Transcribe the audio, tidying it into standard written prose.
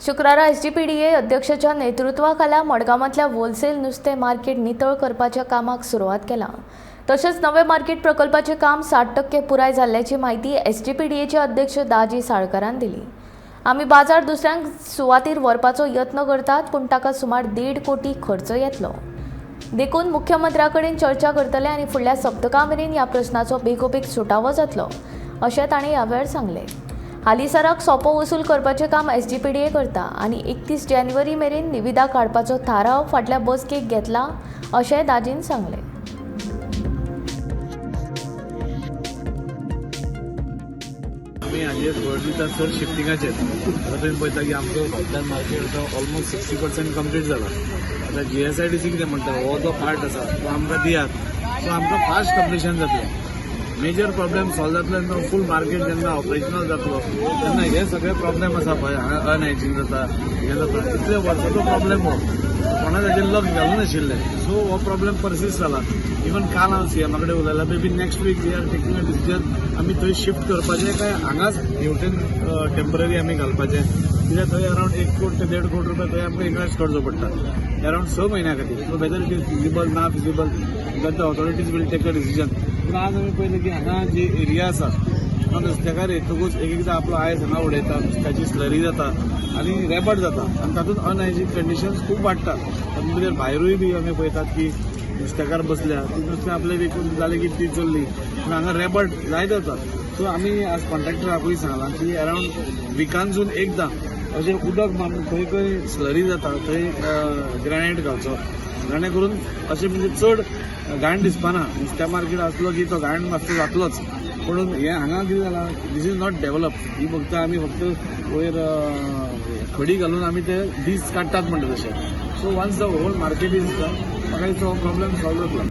शुक्रारा SGPDA अध्यक्षाच्या नेतृत्वाखाला मडगांवांतल्या wholesale नुस्तें market नितळ करपाच्या कामाक सुरवात केला. तशेंच नवे मार्केट प्रकल्पाचें काम 60% पुराय जाल्ल्याची म्हायती एसजीपीडीएचे अध्यक्ष दाजी साळकारान दिली. आमी बाजार दुसऱ्यांक सुवातीर व्हरपाचो यत्न करतात, पूण ताका सुमार 1.5 कोटी खर्च येतलो. देखून मुख्यमंत्र्या कडेन चर्चा करतले आनी फुडल्या सप्तका मेरेन ह्या प्रश्नाचो बेगोबेग सुटावो जातलो, अशें ताणें ह्या वेळार सांगलें. हालींसराक सोपो वसूल करपाचें काम एसजीपीडीए करता आनी 31 जानेवारी मेरेन निविदा काडपाचो थाराव फाटल्या बसकेक घेतला, अशें दाजीन सांगलें. आमी हाजेर भर दिता चड शिफ्टिंगाचेर. आतां तुमी पळयता की आमचो भायल्यान मार्केट आतां ऑलमोस्ट 60% कंप्लीट जाला. आतां जीएसआयडीसी कितें म्हणटा, हो जो पार्ट आसा तो आमकां दियात, सो आमकां फास्ट कंप्लिशन जातलें, मेजर प्रॉब्लेम सॉल्व जातलो आनी तो फूल मार्केट जेन्ना ऑपरेशनल जातलो तेन्ना हे सगळे प्रॉब्लेम आसा पळय, हांगा अनहायजीन जाता, हें जाता, इतले वर्साचो प्रॉब्लेम हो, कोणा ताजेर लक्ष घालूं नाशिल्लें. सो हो प्रॉब्लेम परसिस्ट जाला. इवन काल हांव सीएमा कडेन उलयलां, maybe next week we are taking a decision, आमी थंय शिफ्ट करपाचें काय हांगाच हेवटेन टेंपररी आमी घालपाचें, कित्याक थंय अरावंड 1 कोट ते 1.5 कोट रुपया थंय आमकां इन्वेस्ट करचो पडटा अरावंड 6 म्हयन्या खातीर. So whether it is feasible ना feasible, that the authorities will take a decision. पूण आज आमी पळयलें की हांगा जी एरिया आसा हांगा नुस्तेकार येतकूच एक एकदां आपलो आयस हांगा उडयता, नुस्त्याची स्लरी जाता आनी रेबट जाता आनी तातूंत अनहायजीन कंडिशन्स खूब वाडटा. तातूंत भितर भायरूय बी आमी पळयतात की नुस्तेकार बसल्या, ती नुस्तें आपलें विकून जालें की ती चल्ली, पूण हांगा रेबट जायत वता. सो आमी आज कॉन्ट्रॅक्टराकूय सांगलां की अरावंड विकानसून एकदां अशें उदक मारून खंय खंय स्लरी जाता थंय ग्रॅनायट घालचो, जाणे करून अशें म्हणजे चड घाण दिसपाना. नुस्त्या मार्केट आसलो की तो घाण मातसो जातलोच, पूण हें हांगा कितें जालां, this is not develop. ही फक्त आमी फक्त वयर खडी घालून आमी ते दीस काडटात म्हणटा तशें. So once the whole market is done, म्हाका दिसता हो प्रॉब्लेम सॉल्व जातलो.